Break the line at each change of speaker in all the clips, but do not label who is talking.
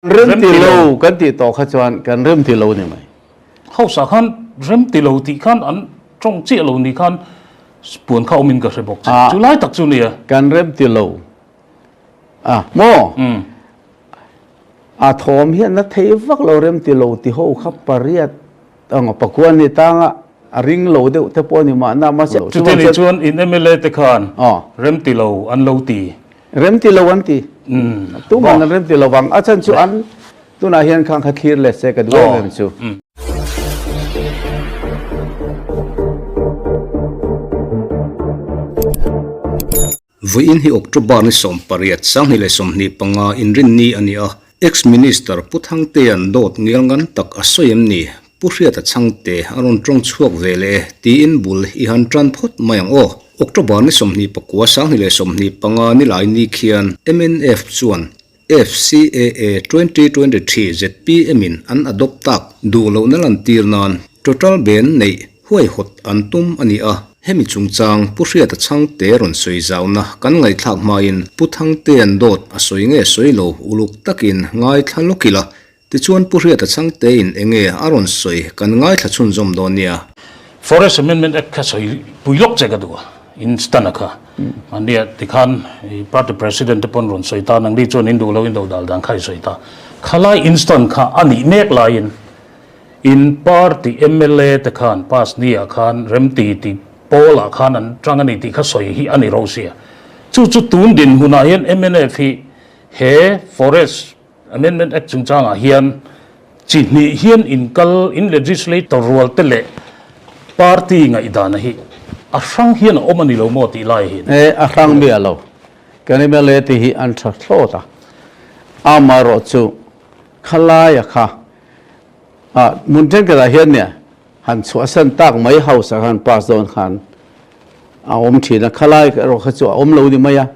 Rem ti lo kan tih tawh kha chuan kan rem ti lo ni mai.
House ah khan rem ti lo tih khan an tawng chiah lo ni khan puan kha awmin ka hre bawk che. Chu lai tak chu nia.
Kan rem ti lo a maw? A thawm hian na thei vak lo rem ti lo ti ho kha pariat ang pakua ni tanga a ring lo deuh te pawh ni mahna mahse
Chutih ni chuan in mla te khan rem ti lo an lo ti.
Rem ti lo an ti. Tuman an rem ti lo vang. A chan chu an tunah hian khang kha thlir let se ka duh em em chu.
Vawiin hi October ni 18, 2025 inrinni a ni a, Ex-Minister Pu Thangtea'n dawt ngial ngan tak a sawi em ni? Pu Hriata Chhangte a rawn tawng chhuak ve leh e tiin bul i han tan phawt mai ang aw. October ni 24, 2025 nilai ni khian mnf chuan FCAA 2023 zpm in an adopt tak duh lohna lantir nan total ban neih huaihawt an tum a ni a. Hemi chungchang Pu Hriata Chhangte rawn sawi zauna kan ngaihthlak hmain Pu Thangtea'n dawt a sawi nge sawi lo uluk takin ngaithla lawk ila Tichuan Pu Hriata Chhangtein enge a rawn sawi kan ngaithla chhunzawm dawn nia.
Forest Amendment Act kha sawi pui lawk che ka duh a, instant a kha. Mahnia tikhan i party president te pawn rawn sawi ta, nangni chuan in duh lo in do dal dan kha i sawi ta. Khalai instant kha a nih mek laiin in party mla te khan pass ni ah khan remti ti pawl ah khan an tang a ni tih kha sawi hi a ni ro sia. Chu chu tun dinhmunah hian mnf hi he forest Amendment Act chungchangah hian chi hnih hian inkal in legislator rual te leh party ngaihdana hi a hrang hian a awm a ni lo maw tih lai hian.
E, a hrang miah lo. Kan mla te hi an tha thlawt a. Amaherawhchu khalaia kha ah hmun thenkhatah hian nia han chhuahsan tak mai house ah khan pass dawn khan a awm thin a, khalai erawh kha chu a awm lo ni mai a.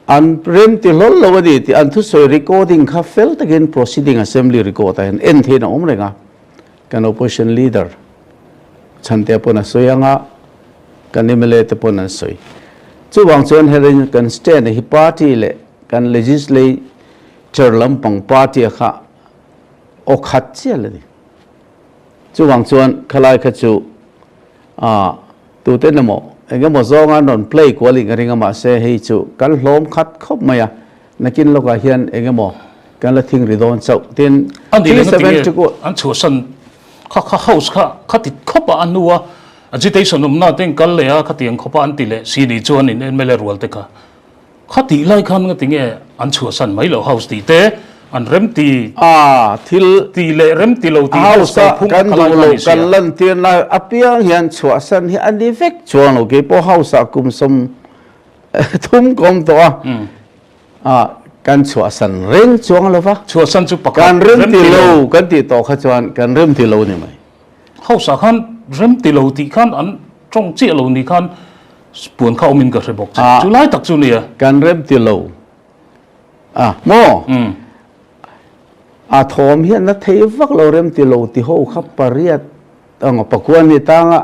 An rem ti hlawl lo a ni tih an thusawi recording kha fel takin proceeding assembly record ah hian en theihin a awm reng a, kan opposition leader Chhantea pawn a sawi ang a, kan mla te pawn an sawi. Chuvang chuan helai kan stand hi party leh kan legislature lampang party a kha aw khat chiah la ni. Chuvang chuan khalai kha chu ah tute emaw eng emaw zawnga an rawn play kual in ka ring a mahse hei chu kan hlawm khat khawp mai a nakin lawkah hian eng emaw kan la thing ri dawn chauh tin
An tih leh na tinge an chhuahsan kha kha house kha kha ti khawp a a hnu a agitation awmna te in kal leh a khatiang khawp a an ti leh si ni chuan in mla rual te kha Kha tih lai khan nga tinge an chhuahsan mai lo house tih te an rem ti
A thil
ti leh rem ti lo tih house
house a
kalphung
kan
kha lai
duh
kha
lo
ni
kan
sia.
lan tir lai apiang hian chhuahsan hi a ni vek chuang lo keipawh house ah kum sawm thum ka awm tawh a a kan chhuahsan reng chuang lo va
Chhuahsan chu pakhat
kan rem
rem
ti
ti
lo
lo.
kan tih tawh kha chuan kan rem ti lo ni mai.
House ah khan rem ti lo tih khan an tawng chiah lo ni khan Puan kha awmin ka hre bawk che. Chu lai tak chu nia.
Kan rem ti lo a maw? A thawm hian na thei vak lo rem ti lo ti ho kha pariat ang pakua ni tanga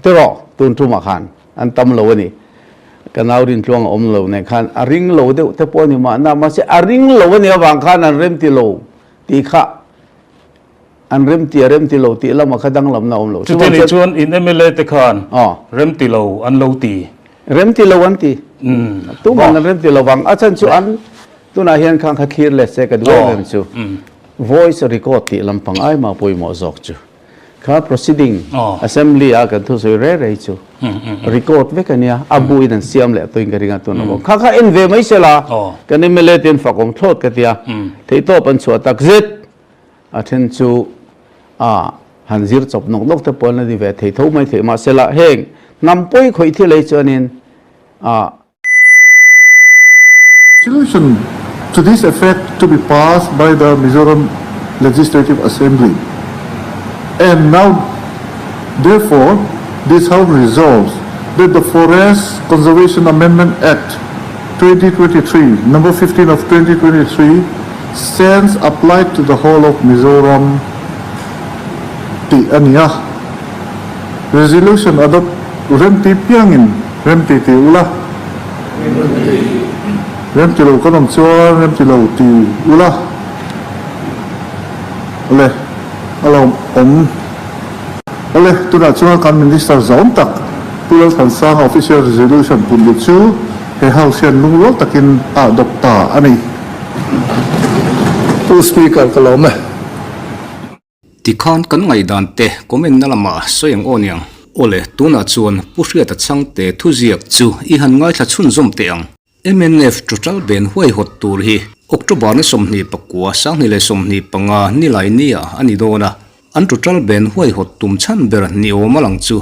tiraw tun tumah khan an tam lo a ni. Ka nau Rintluang a awm lo nen khan a ring lo deuh te pawh a ni mahna mahse a ring lo a nih avang khan an rem ti lo tih kha An rem ti a rem ti lo tih lamah kha danglamna a awm lo.
Chutih nih chuan in mla te khan rem ti lo an lo ti.
Rem ti lo an ti. Tumah an rem ti lo vang. A chhan chu an tunah hian khang kha thlir let se ka duh em em chu. Voice record tih lampang ai mah pawimawh zawk chu. Kha proceeding assembly a kan thusawi rei rei chu record vek a nia. A bu in an siam leh tawhin ka ring a tunah pawh. Kha kha en ve mai sela kan mla te an fakawm thlawt ka tia. Theihtawp an chhuah tak zet. A then chu a han zir chawp nawk nawk te pawh an la ni ve thei tho mai thei mahsela heng hnam pawi khawih thil ei chuanin a.
Resolution to this effect to be passed by the Mizoram Legislative Assembly and now therefore this House resolves that the Forest Conservation Amendment Act 2023, No. 15 of 2023, stands applied to the whole of Mizoram tih a ni a. Resolution adopt remti piangin remti ti ula. Remti lo kan awm chuan remti lo ti ula. Awle, a lawmawm. Awle, tunah chuan kan Minister zawm tak Pu Lalthansanga Official Resolution pumlut chu he House hian lungrual takin a adopt ta a ni.
Pu Speaker, ka lawm e.
Tikhan kan ngaihdan te comment na lamah sawi ang aw niang. Awle, tunah chuan Pu Hriata Chhangte thuziak chu i han ngaithla chhunzawm teh ang. Mnf total ben huaihawt tur hi October ni 29, 2025 nilai nia a ni dawn a, an total ben huaihawt tum chhan ber ni awm a lang chu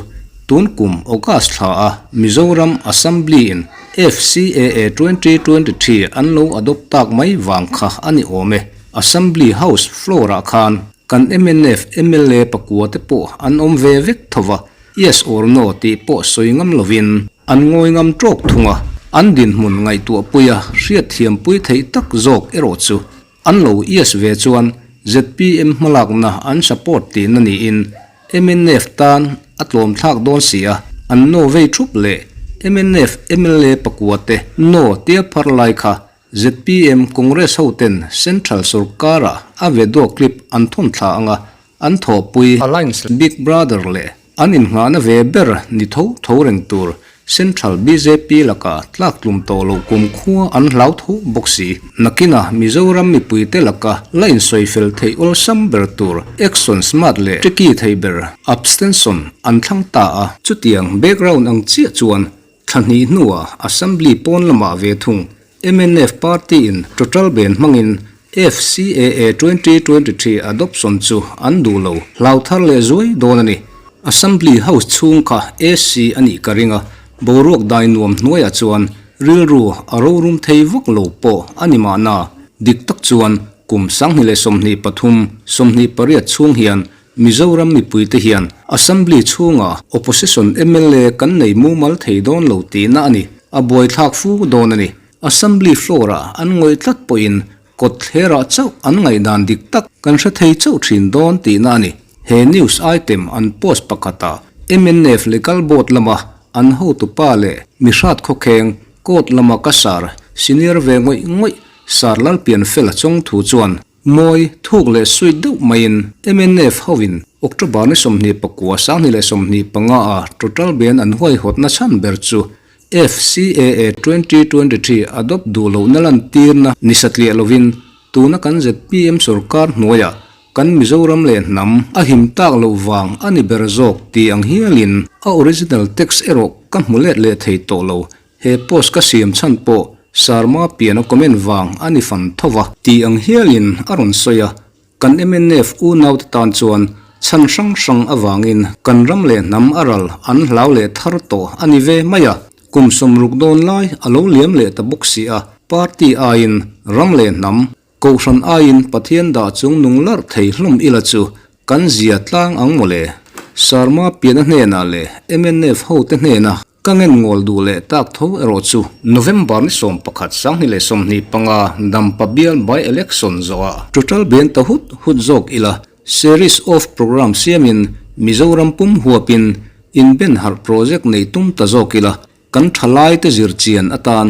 tun kum August thla a Mizoram Assembly in FCAA 2023 an lo adopt tak mai vang kha a ni awm e. Assembly House floor ah khan kan mnf mla pakua te pawh an awm ve vek tho va, Yes or no tih pawh sawi ngam lovin an ngawi ngam tawk thung a, an dinhmun ngaihtuahpuia hriatthiampui theih tak zawk erawh chu an lo yes ve chuan zpm hmalakna an support tihna niin mnf tan a tlawmthlak dawn si a, an no vei thup leh mnf mla pakua te no tia phar lai kha zpm Congress hoten Central sorkara a vedio clip an thawn thla anga An thawhpui Alliance Big Brother leh an innghahna ve ber ni tho tho reng tur Central bjp laka tlak tlum tawh loh kum khua an hlau tho bawk si. Nakina Mizoram mipuite laka la insawi fel theih awlsam ber tur Action Smart leh Tricky thei ber Abstention an thlang ta a. Chutiang background ang chiah chuan thla hnih hnuah Assembly pawn lamah ve thung Mnf party in total ban hmangin FCAA 2023 adoption chu an duh lo hlau thar leh zuai dawn a ni. Assembly House chhung kha AC a nih ka ring a, boruak dai nuam hnuaiah chuan rilru a rorum thei vak lo pawh a ni mahna. Dik tak chuan kum 2023, 28 chhung hian Mizoram mipuite hian Assembly chhungah Opposition mla kan nei mumal thei dawn lo tihna a ni. A buaithlak fu dawn a ni. Assembly floor-ah an ngawih tlat pawhin kawt thlerah chauh an ngaihdan dik tak kan hre thei chauh thin dawn tihna a ni. He news item an post pakhatah mnf Legal Board lama an hotupa leh mihrat khawkheng court lama ka sar senior ve ngawih ngawih Sir Lalpianfela chawngthu chuan Mawi, thuk leh suit deuh maiin mnf hoin October ni 29 2025 a total ban an huaihawtna chhan ber chu FCAA 2023 adopt duh lohna lantirna ni satliah lovin tuna kan zpm sorkar hnuaiah kan Mizoram leh hnam a him tak loh vang a ni ber zawk tih ang hialin a original text erawh ka hmu let leh thei tawh lo. He post ka siam chhan pawh Sarma pian a comment vang a ni fan tho va. Tih ang hialin a rawn sawi a, kan mnf unaute tan chuan chhan hrang hrang avangin kan ram leh hnam a ral an hlau leh thar tawh a ni ve mai a, kum 60 dawn lai a lo liam leh ta bawk si a, party aiin ram leh hnam, kohhran aiin Pathian dah chung nung larh thei hlawm ila chu kan zia tlang ang mawle. Sarma pian a hnenah leh mnf hote hnena Ka ngen ngawl duh leh tak tho erawh chu November ni 11 2025 Dampa bial by election zawhah total ben ta hut hut zawk ila series of programme siamin Mizoram pum huapin inben harh project nei tum ta zawk ila kan thalai te zir chian atan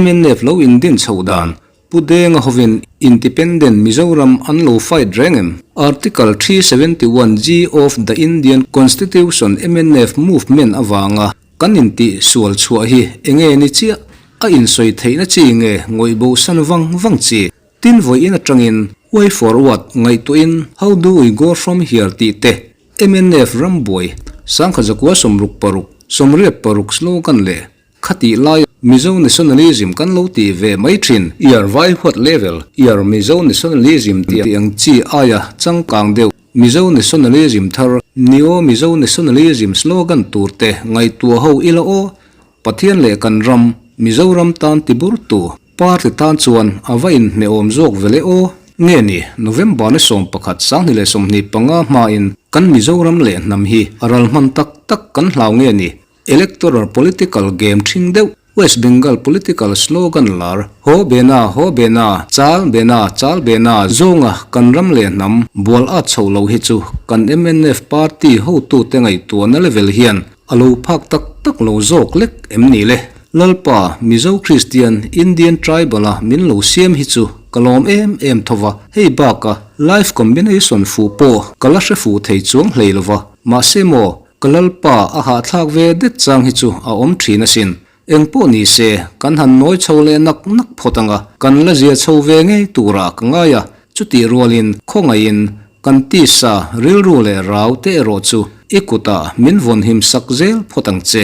mnf lo indin chhoh dan Pu Denga hovin Independent Mizoram an lo fight reng em? Article 371 G of the Indian Constitution mnf movement avanga kan intih sual chhuah hi enge ni chiah? A insawi theihna chi nge ngawih bo san vang vang chi? Tin vawiin atangin way forward ngaihtuahin how do we go from here tih te mnf rambuai sangkha zakua 66 86 slogan leh Khatih lai Mizo nationalism kan lo tih ve mai thin. Iar vai huat level, iar Mizo nationalism tih ang chi aia changkang deuh Mizo nationalism thar, Neo Mizo nationalism slogan tur te ngaihtuah ho ila aw. Pathian leh kan ram, Mizoram tan ti bur tu, party tan chuan a va inhmehawm zawk vele aw. Nge ni, November ni 11 2025 hmain kan Mizoram leh hnam hi a ral hman tak tak kan hlau nge ni? Electoral political game thing deuh, West Bengal political slogan lar, Ho bena, ho bena, chal bena, chal bena zawnga kan ram leh hnam bual at chhoh loh hi chu kan mnf party hotute ngaihtuahna level hian a lo phak tak tak lo zawk lek em ni le? Lalpa, Mizo Kristian, Indian tribal a min lo siam hi chu. ka lawm em em tho va, hei baka life combination fuh pawh ka la hre fuh thei chuang hlei lo va, mahse maw ka Lalpa a hahthlak ve det chang hi chu a awm thin asin. Eng pawh ni se, kan han nawi chho leh nak nak phawt ang a, kan la zia chho ve ngei turah ka ngai a, chutih rualin khawngaihin kan tisa rilru leh rau te erawh chu i kutah min vawnhim sak zel phawt ang che.